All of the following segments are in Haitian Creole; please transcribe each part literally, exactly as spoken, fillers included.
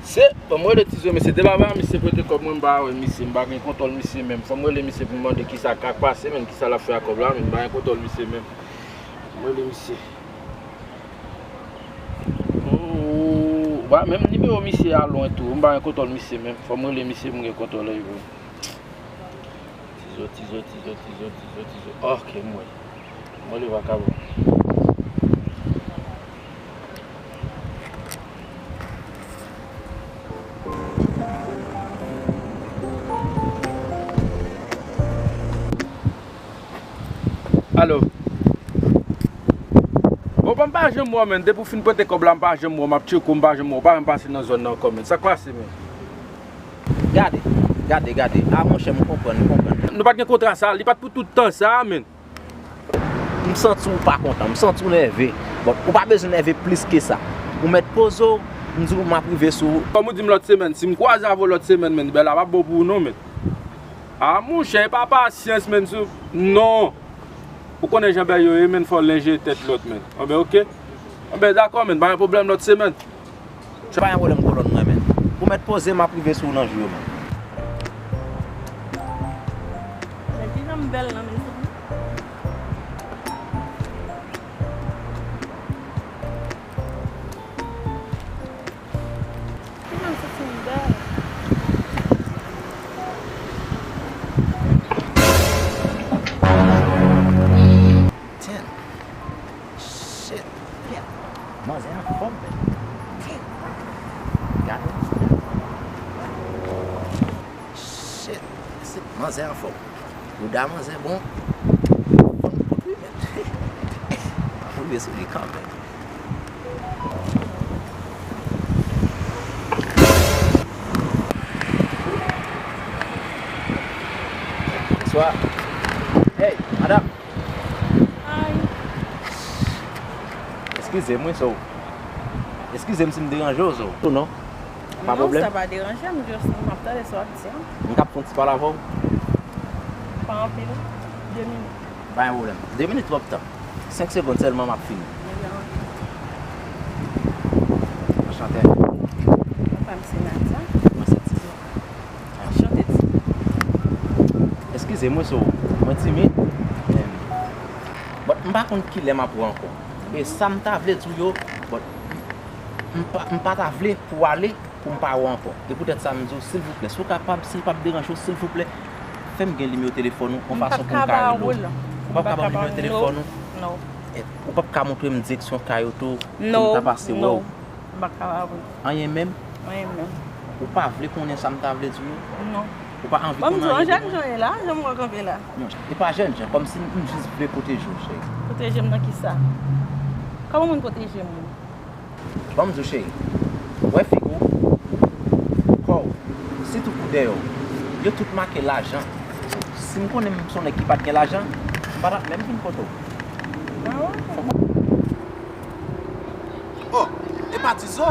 Se, bon, mwen rele Tizo, mesye, depi avan misye prete kòb mwen, m pa wè misye, m pa gen kontwòl misye menm. Fò m rele misye pou m mande kisa k ap pase, menm, kisa l ap fè ak kòb la, menm, m pa gen kontwòl misye menm. Fò m rele misye. Oh, wa, menm nimewo misye a lwen tou, m pa gen kontwòl misye menm. Fò m rele misye pou m gen kontwòl li vre. Tizo, Tizo, Tizo, Tizo, Tizo, Tizo. Ok, m wè. M wè li vakabon. Alo. Bon, bon, m pa janm wè w, menn. Depi w fin prete kòb la, m pa janm wè w. M ap tcheke w, m pa janm wè w. W pa menm pase nan zòn nan ankò, menn. Sa k pase, menn? Gade, gade, gade. A, monchè, m konprann, m konprann. Nou pa t gen kontra sa, li pa t pou tout tan sa, menn. M santi w pa kontan, m santi w nève. Bon, ou pa bezwen nève plis ke sa. Ou mèt poze w, m di w m ap rive sou ou. Kòm ou di m lòt semèn, si m kwaze avè w lòt semèn, menn, bèl la p ap bon pou ou non, menn. A, monchè, e pa pasyans, menn, sou, non. Ou konnen jan bèl yo ye, menn, fò w lenje tèt lòt, menn. Anben, oke. Anben, dakò, menn, pa gen pwoblèm, lòt semèn. Se pa yon pwoblèm, kolòn mwen, menn. Ou mèt poze, m ap rive sou ou nan jou yo, menn. Men ki jan m bèl nan men sou ou? Ki jan m santi m bèl? Damn. Shit. Yeah. Manzè anfòm, man. Damn. Gade. Shit. Shit. Manzè anfòm. Bouda manzè bon. Fò n kout wi, man. Fò n rive sou li kanmenm. Bonswa. Hey, madanm. Hi. Eskize m, wi, so. Eskize m si m deranje w, so. Ou non? Pa pwoblèm. Non, sa pa deranje m, just m ap tande sa w ap di an. M kab fè yon ti pale avè w? Pa anpil. De minit. Pa gen pwoblèm. De minit twòp tan. Senk segonn sèlman, m ap fini. Anchante. Papa m se Nadia. Mwen se Tizo. Anchante, Tizo. Eskize m, wi, so, mwen timid. Em, but m pa konn kilè m ap wè w ankò. E sa m ta vle di w yo, but m pa, m pa ta vle pou w ale pou m pa wè w ankò. E poutèt sa, m di w, silvouplè, si w kapab, si l p ap deranje w, silvouplè, fè m gen nimewo telefòn ou, yon fason pou m ka rele w. Ou p ap ka ba m nimewo telefòn ou? Non. E ou p ap ka montre m direksyon kay ou tou, pou m ta pase wè w? Non. M pa ka ba w. Anyen menm? Anyen menm. Ou pa vle konnen sa m ta vle di w yo? Non. Ou pa anvi konnen anyen de mwen? Bon, m di w, an jèn jan w ye la, jan m wè w kanpe la. Non, e pa jèn jan, kòmsi m jis vle pwoteje w, cheri. Pwoteje m nan kisa? Kòman moun pwoteje moun? Ban m di w, cheri, w wè figi w, kò w, sitou kou dèyè w, yo tout make lajan. Si m konnen m se yon nèg ki pa t gen lajan, m pa t ap menm vin kote w. Oh, e pa Tizo?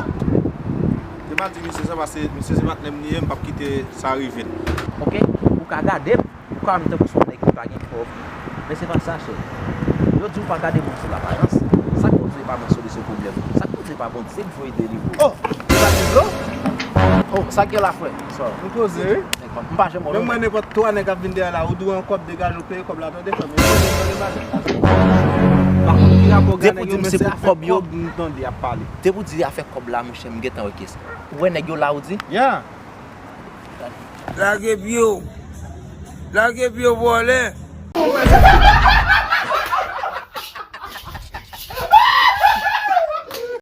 Te pa di misye sa, paske misye se patnè m li ye, m p ap kite sa rive l. Oke, ou ka gade m. Ou ka wè m tankou se yon nèg ki pa gen kòb. Men se pa sa, cheri. Yo di w pa gade moun sou laparans. Sa k Bondye pa mwen solisyon pwoblèm ou? Sa k Bondye pa Bondye k voye delivre w? Oh! Ou pa di dlo? Oh, sa k gen la, frè? Sa. Nou poze, wi. M pa janm wè w. Menm mwen, nenpòt twa nèg ap vin dèyè la, ou dwe yon kòb, degaje w, peye kòb la, tande, frè m. Yo vin tande maten. Pa konn ki rapò gade yo, men se afè kòb m tande y ap pale. Depi w di afè kòb la, monchè, m gentan wè kiyès. Ou wè nèg yo la, ou di? Yeah. Lage pye w. Lage pye w, vòlè.